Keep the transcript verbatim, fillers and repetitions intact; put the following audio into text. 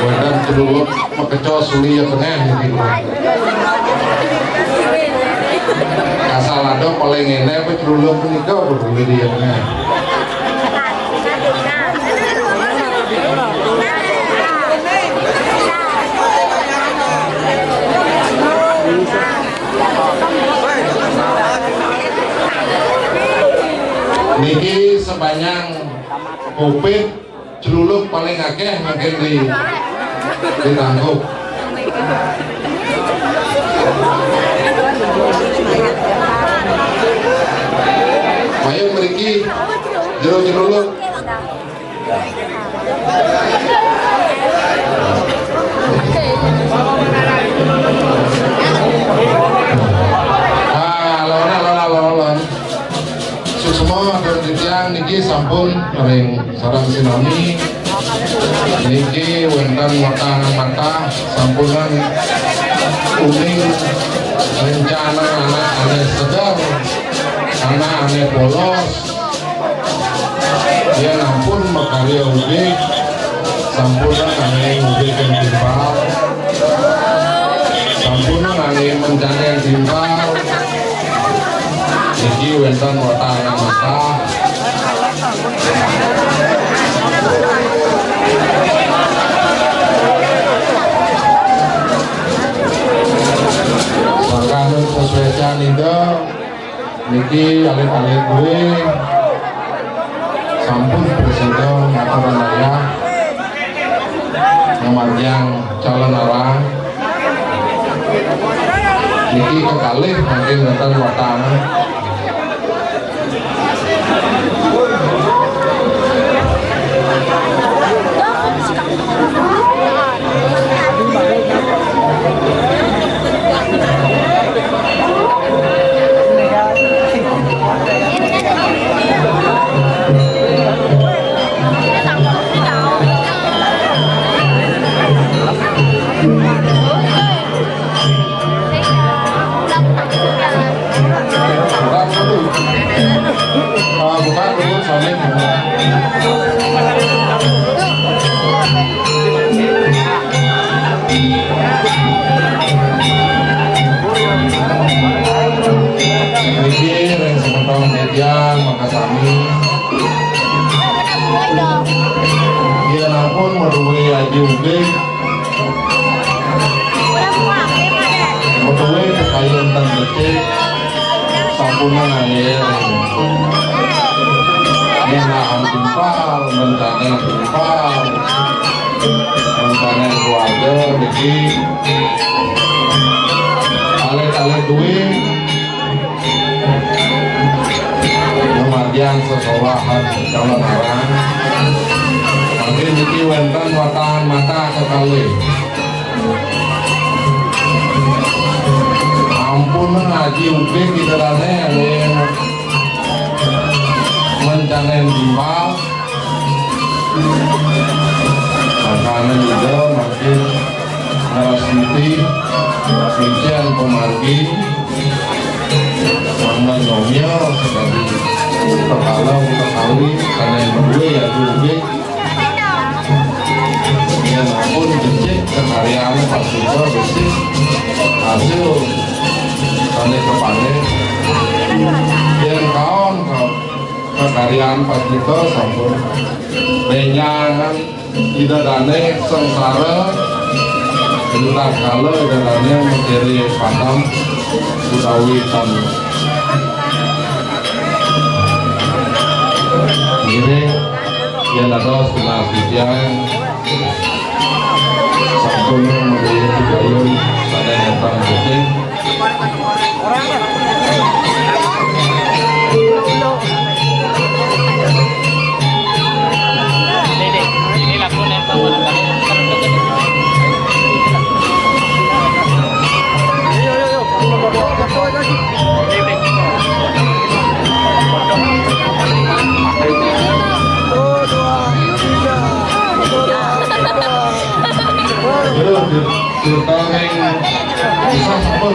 Wénten celuluk makecos uli ya tengah niki. Asal ada paling enak apa celuluk menika kudu uli ya tengah. Niki sepanjang Covid, celuluk paling akeh mangkin di, ditangguh. Ayo mriki jero celuluk. Ah, alon, alon, alon, alon. Suksma dan titiang niki sampun ring sareng sinami. Niki wénten watahan matah sampunang uning rencana anak ané seger, anak ané polos. Yén ampun makarya ubik, sampunang ané ubik ing timpal. Sampunang ané mencana ing timpal. Niki wénten watahan matah. Sangkaning saswécan Ida, niki alit-alit duwé sampun prasida ngaturang ayah ngamargiang calon arang. Niki kekalih mangkin wénten watahan. Buka dulu, ah, buka dulu, saling. Niki ring semeton titiang makasami. Yén ampun madué aji ubik, madué pakayun tan becik, sampunang ané. Yén nahan timpal, mencana timpal, mencana keluarga niki. Alit-alit duwé ngamargiang sesolahan calon arang. Mangkin niki wénten watahan matah kekalih. Ampun aji ubik Ida dané ané mencana timpal. Mangkané Ida mangkin ngrastiti, micén pamargi, mangda nyomia sakadi kepala utawi sané madué aji ubik. Yén ampun becik kakaryané pastika, becik hasil sané kapanen. Yén kaon ka-, kakaryané pastika sampun bénjangan Ida dané sangsara, entatkala Ida dané materi padem utawi tan ngiring, yén dados tunas titiang sampun manggihin pidayun sané nentang putih. Ayo, di-, diutamain. Bisa, sampun.